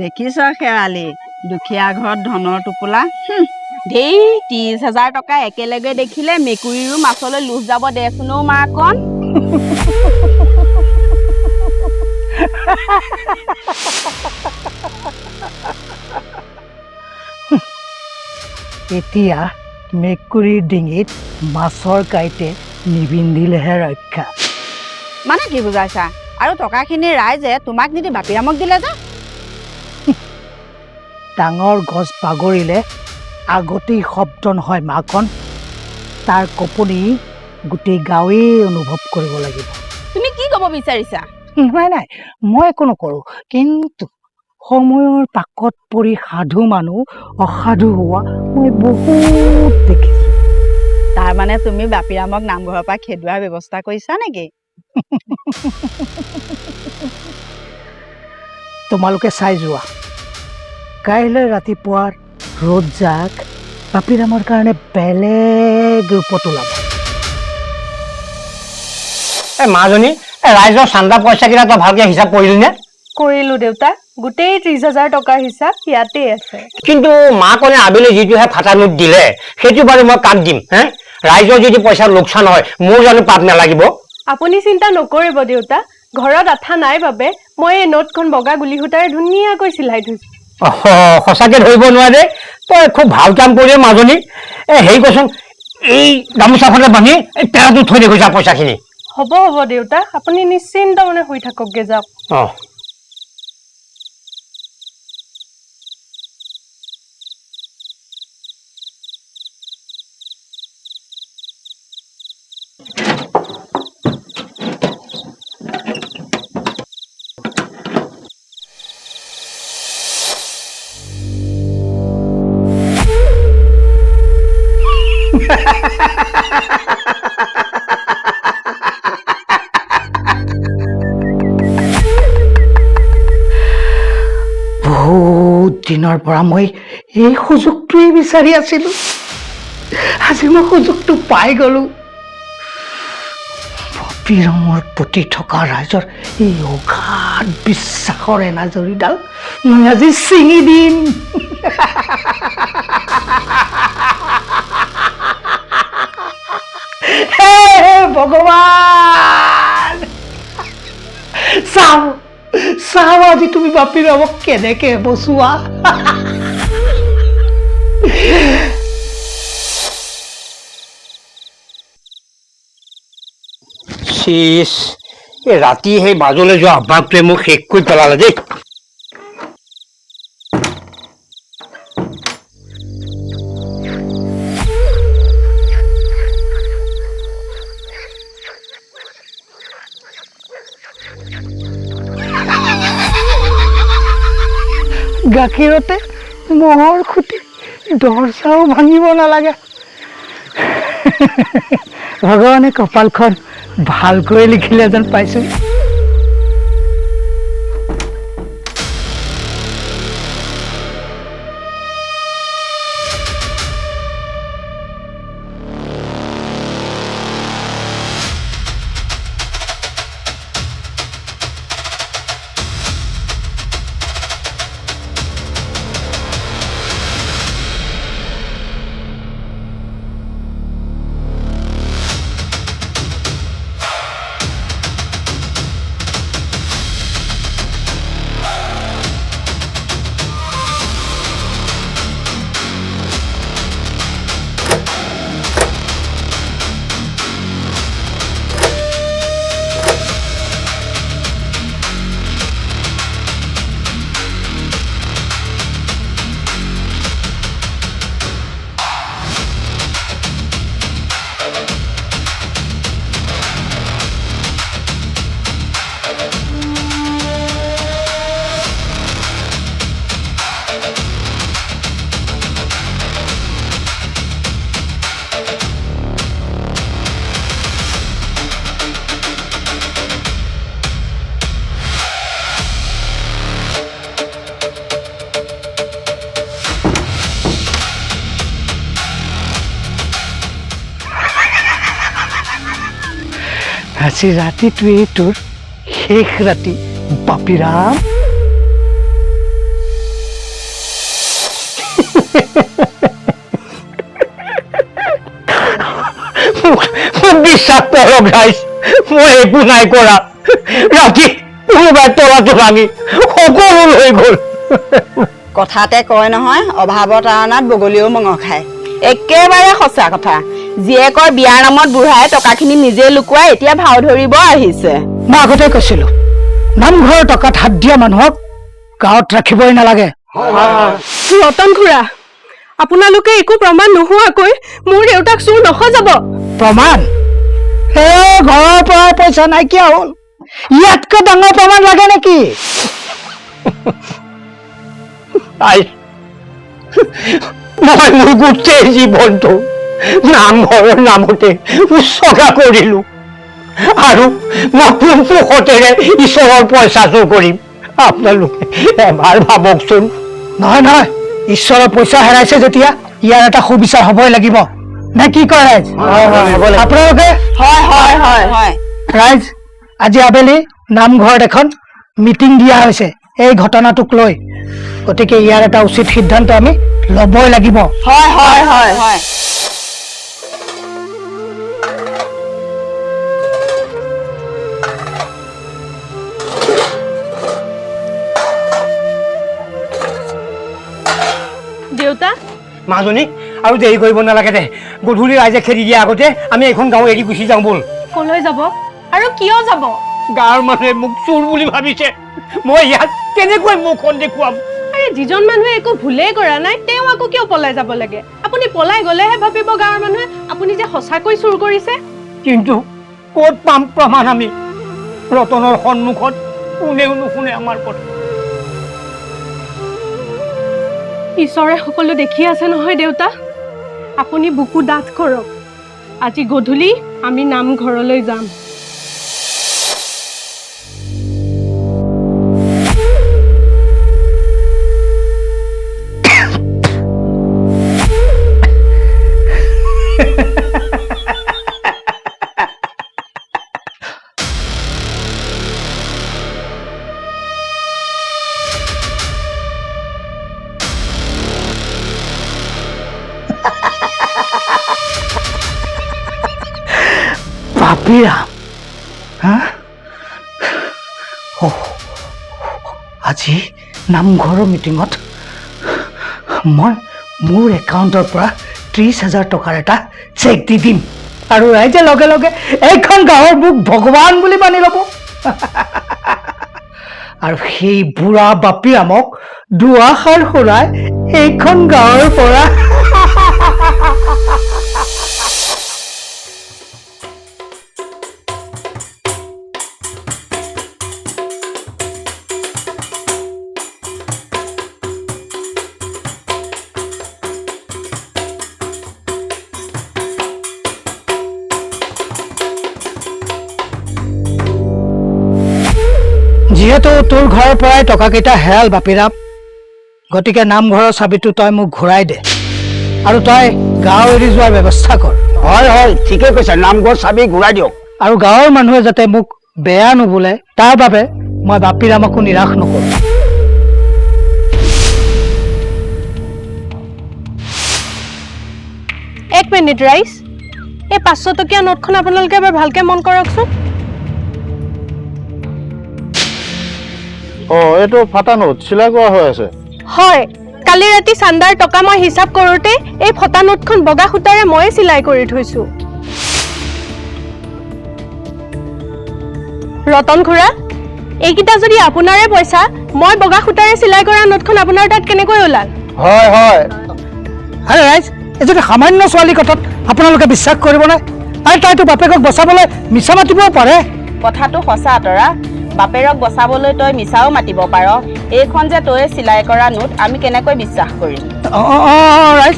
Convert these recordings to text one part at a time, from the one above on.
দেখিছ শেৱালি, দুখীয়া ঘৰত ধনৰ টোপোলা। ধেই, 30,000 টকা একেলগে দেখিলে মেকুৰীৰো মাছলৈ লোভ যাব দেচোন অ' মাকণ। এতিয়া মেকুৰীৰ ডিঙিত মাছৰ কাঁইটে নিবিন্ধিলেহে ৰক্ষা। মানে কি বুজাইছা? আৰু টকাখিনি ৰাইজে তোমাক নিদি বাপিৰামক দিলে যে? ডাঙৰ গছ বাগৰিলে আগতেই শব্দ নহয় মাকণ, তাৰ কঁপনি গোটেই গাঁৱেই অনুভৱ কৰিব লাগিব। তুমি কি ক'ব বিচাৰিছা? নাই নাই, মই একো নকৰোঁ, কিন্তু সময়ৰ পাকত পৰি সাধু মানুহ অসাধু হোৱা মই বহুত দেখিছোঁ। তাৰমানে তুমি বাপিৰামক নামঘৰৰ পৰা খেদোৱাৰ ব্যৱস্থা কৰিছা নেকি? তোমালোকে চাই যোৱা, কাইলৈ ৰাতিপুৱাৰ ৰ'দ জাক বাপিৰামৰ কাৰণে বেলেগ ৰূপত ওলাব। এই মাজনী, এই ৰাইজৰ চান্দা পইচাকেইটা তই ভালকে হিচাপ কৰিলি নে? কৰিলো দেউতা, গোটেই 30,000 টকাৰ হিচাপ ইয়াতেই আছে। কিন্তু মাকণে আবেলি যিটোহে ফাটা নোট দিলে, সেইটো বাৰু মই কাক দিম হে? ৰাইজৰ যদি পইচা লোকচান হয় মোৰ জানো পাপ নালাগিব? আপুনি চিন্তা নকৰিব দেউতা, ঘৰত আঠা নাই বাবে মই এই নোটখন বগা গুলি সূতাৰে ধুনীয়াকৈ চিলাই থৈছো। সঁচাকে ধৰিব নোৱাৰে, তই খুব ভাল কাম কৰিলি মাজনী। এই হেৰি কচোন, এই গামোচাখনতে বান্ধি এই পেৰাটো থৈ দে গৈছা পইচাখিনি। হ'ব হ'ব দেউতা, আপুনি নিশ্চিন্ত মনে শুই থাককগে যাওক। অঁ। বহুত দিনৰ পৰা মই এই সুযোগটোৱেই বিচাৰি আছিলোঁ, আজি মই সুযোগটো পাই গ'লো। বাপিৰামৰ প্ৰতি থকা ৰাইজৰ এই অগাধ বিশ্বাসৰ এনাজৰীডাল মই আজি ছিঙি দিম। হে ভগৱান, চাওঁ চাওঁ আজি তুমি বাপিৰামক কেনেকে বচোৱা। চিছ, এই ৰাতি সেই মাজলৈ যোৱা অভ্যাসটোৱে মোক শেষ কৰি পেলালে দেই। গাখীৰতে মহৰ খুঁটি, দৰ্জাও ভাঙিব নালাগে। ভগৱানে কপালখন ভালকৈ লিখিলে যেন পাইছোঁ। আজি ৰাতিটোৱেই তোৰ শেষ ৰাতি বাপিৰাম। মোক বিশ্বাস কৰক ৰাইজ, মই একো নাই কৰা। ৰাতি কোনোবাই তলাটো ভাঙি সকলো লৈ গ'ল। কথাতে কয় নহয়, অভাৱৰ তাৰণাত বগলীও মঙহ খায়। একেবাৰে সঁচা কথা। জীয়েকৰ বিয়াৰ নামত বুঢ়াই টকাখিনি নিজে লুকুৱাই এতিয়া ভাও ধৰিব আহিছে। মই আগতে কৈছিলো, নামঘৰৰ টকাত হাত দিয়া মানুহক গাঁৱত ৰাখিবই নালাগে। ৰতন খুৰা, আপোনালোকে একো প্ৰমাণ নোহোৱাকৈ মোৰ দেউতাক চোৰ নসজাব। প্ৰমাণ? সেই ঘৰৰ পৰা পইচা নাইকিয়া হ'ল, ইয়াতকৈ ডাঙৰ প্ৰমাণ লাগে নেকি? মই মোৰ গোটেই জীৱনটো নামঘৰৰ নামতে উৎসৰ্গা কৰিলো, আৰু মই কোন সুখতেৰে ঈশ্বৰৰ পইচা চুৰ কৰিম? আপোনালোকে এবাৰ ভাবকচোন। নহয় নহয়, ঈশ্বৰৰ পইচা হেৰাইছে যেতিয়া ইয়াৰ এটা সুবিচাৰ হ'বই লাগিব, নে কি কয় ৰাইজ? আপোনালোকে? হয় হয় হয় হয়। ৰাইজ, আজি আবেলি নামঘৰত এখন মিটিং দিয়া হৈছে এই ঘটনাটোক লৈ, গতিকে ইয়াৰ এটা উচিত সিদ্ধান্ত আমি ল'বই লাগিব। হয় হয় হয় হয়। দেউতা। মাজনী, আৰু দেৰি কৰিব নালাগে দে। গধূলি ৰাইজে খেদি দিয়া আগতে আমি এইখন গাঁও এৰি গুচি যাওঁ ব'ল। কলৈ যাব আৰু কিয় যাব? গাঁৱৰ মানুহে মোক চোৰ বুলি ভাবিছে, মই ইয়াত কেনেকৈ মুখখন দেখুৱাম? আৰে যিজন মানুহে একো ভুলেই কৰা নাই তেওঁ আকৌ কিয় পলাই যাব লাগে? আপুনি পলাই গ'লেহে ভাবিব গাঁৱৰ মানুহে আপুনি যে সঁচাকৈ চুৰ কৰিছে। কিন্তু ক'ত পাম প্ৰমাণ আমি? ৰতনৰ সন্মুখত কোনেও নুশুনে আমাৰ কথা। ঈশ্বৰে সকলো দেখি আছে নহয় দেউতা। আপুনি বুকু ডাঠ কৰক, আজি গধূলি আমি নামঘৰলৈ যাম। বাপিৰাম, হা? আজি নামঘৰৰ মিটিঙত মই মোৰ একাউণ্টৰ পৰা 30,000 টকাৰ এটা চেক দি দিম, আৰু ৰাইজে লগে লগে এইখন গাঁৱৰ মোক ভগৱান বুলি মানি ল'ব। আৰু সেই বুঢ়া বাপিৰামক দুআষাৰ শুনাই এইখন গাঁৱৰ পৰা যিহেতু তোৰ ঘৰৰ পৰাই টকাকেইটা হেৰাল বাপিৰাম, গতিকে নামঘৰৰ চাবিটো তই মোক ঘূৰাই দে, আৰু তই গাঁও এৰি যোৱাৰ ব্যৱস্থা কৰ। হয় হয়, ঠিকে কৈছে, নামঘৰ চাবি ঘূৰাই দিয়ক। আৰু গাঁৱৰ মানুহে যাতে মোক বেয়া নোবোলে তাৰ বাবে মই বাপিৰামকো নিৰাশ নকৰোঁ। এক মিনিট ৰাইজ, এই 500 টকীয়া নোটখন আপোনালোকে এবাৰ ভালকে মন কৰকচোন। অ, এইটো ফাটা নোট, চিলাই কৰা হৈ আছে। হয়, কালি ৰাতি চান্দাৰ টকা মই হিচাপ কৰোঁতে এই ফটা নোটখন বগা সূতাৰে ময়ে চিলাই কৰি থৈছো। ৰতন খুৰা, এইকেইটা যদি আপোনাৰে পইচা, মই বগা সূতাৰে চিলাই কৰা নোটখন আপোনাৰ তাত কেনেকৈ ওলাল? হয় হয়। আৰে ৰাইজ, এজনী সামান্য ছোৱালী কথাত আপোনালোকে বিশ্বাস কৰিবনে? আৰে তাইতো বাপেকক বচাবলৈ মিছা মাতিবও পাৰে। কথাটো সঁচা তৰা, বাপেৰক বচাবলৈ তই মিছাও মাতিব পাৰ। এইখন যে তই চিলাই কৰা নোট, আমি কেনেকৈ বিশ্বাস কৰিম? অঁ অঁ অঁ ৰাইজ,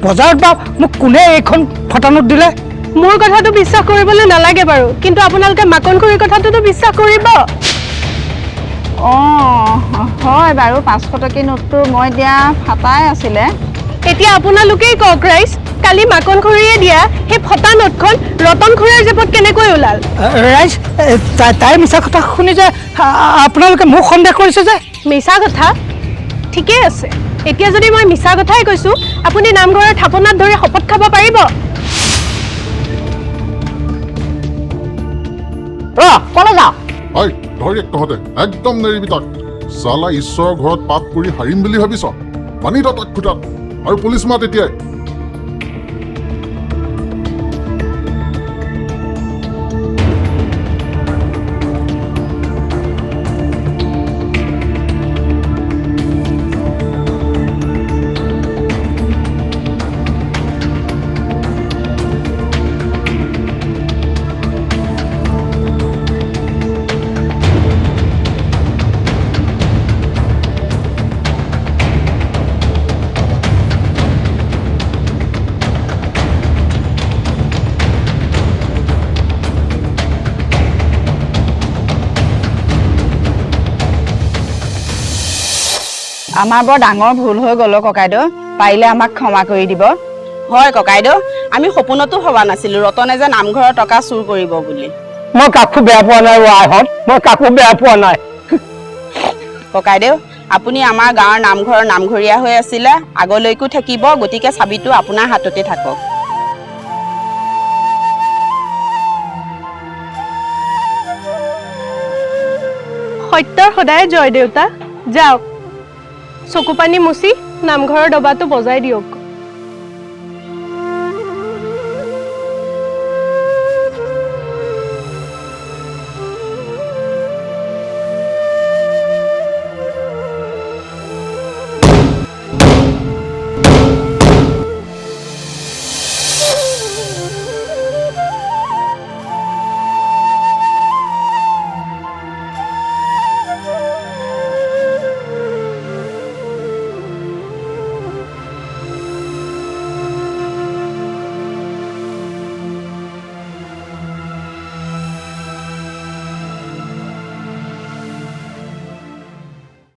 বজাৰত বা মোক কোনে এইখন ফটা নোট দিলে? মোৰ কথাটো বিশ্বাস কৰিবলৈ নালাগে বাৰু, কিন্তু আপোনালোকে মাকন খুৰীৰ কথাটোতো বিশ্বাস কৰিব। অঁ হয় বাৰু, 500 টকীয়া নোটটো মই দিয়া ফাটাই আছিলে। এতিয়া আপোনালোকেই কওক ৰাইজ, কালি মাকন খুৰীয়ে দিয়া সেই ফটা নোটখন ৰতন খুৰাৰ জেপত কেনেকৈ ওলাল? ৰাইজ, তাইৰ মিছা কথা শুনি যে আপোনালোকে মোক সন্দেহ কৰিছে যে? মিছা কথা? ঠিকেই আছে, এতিয়া যদি মই মিছা কথাই কৈছোঁ, আপুনি নামঘৰৰ থাপনাত ধৰি শপত খাব পাৰিব? ৰ, কলৈ যাওঁ? ঐ ধৰি তহঁতে একদম নেৰিবি তাক। চালা ঈশ্বৰৰ ঘৰত পাপ কৰি হাৰিম বুলি ভাবিছ? বান্ধি থ তাক খুটাত আৰু পুলিচ মাত এতিয়াই। আমাৰ বৰ ডাঙৰ ভুল হৈ গ'ল অ' ককাইদেউ, পাৰিলে আমাক ক্ষমা কৰি দিব। হয় ককাইদেউ, আমি সপোনতো ভবা নাছিলো ৰতনে যে নামঘৰৰ টকা চুৰ কৰিব বুলি। মই কাকো বেয়া পোৱা নাই আইহঁত, মই কাকো বেয়া পোৱা নাই। ককাইদেউ, আপুনি আমাৰ গাঁৱৰ নামঘৰৰ নামঘৰীয়া হৈ আছিলে, আগলৈকো থাকিব, গতিকে চাবিটো আপোনাৰ হাততে থাকক। সত্যৰ সদায় জয় দেউতা। যাওক, চকু পানী মুচি নামঘৰৰ ডবাটো বজাই দিয়ক।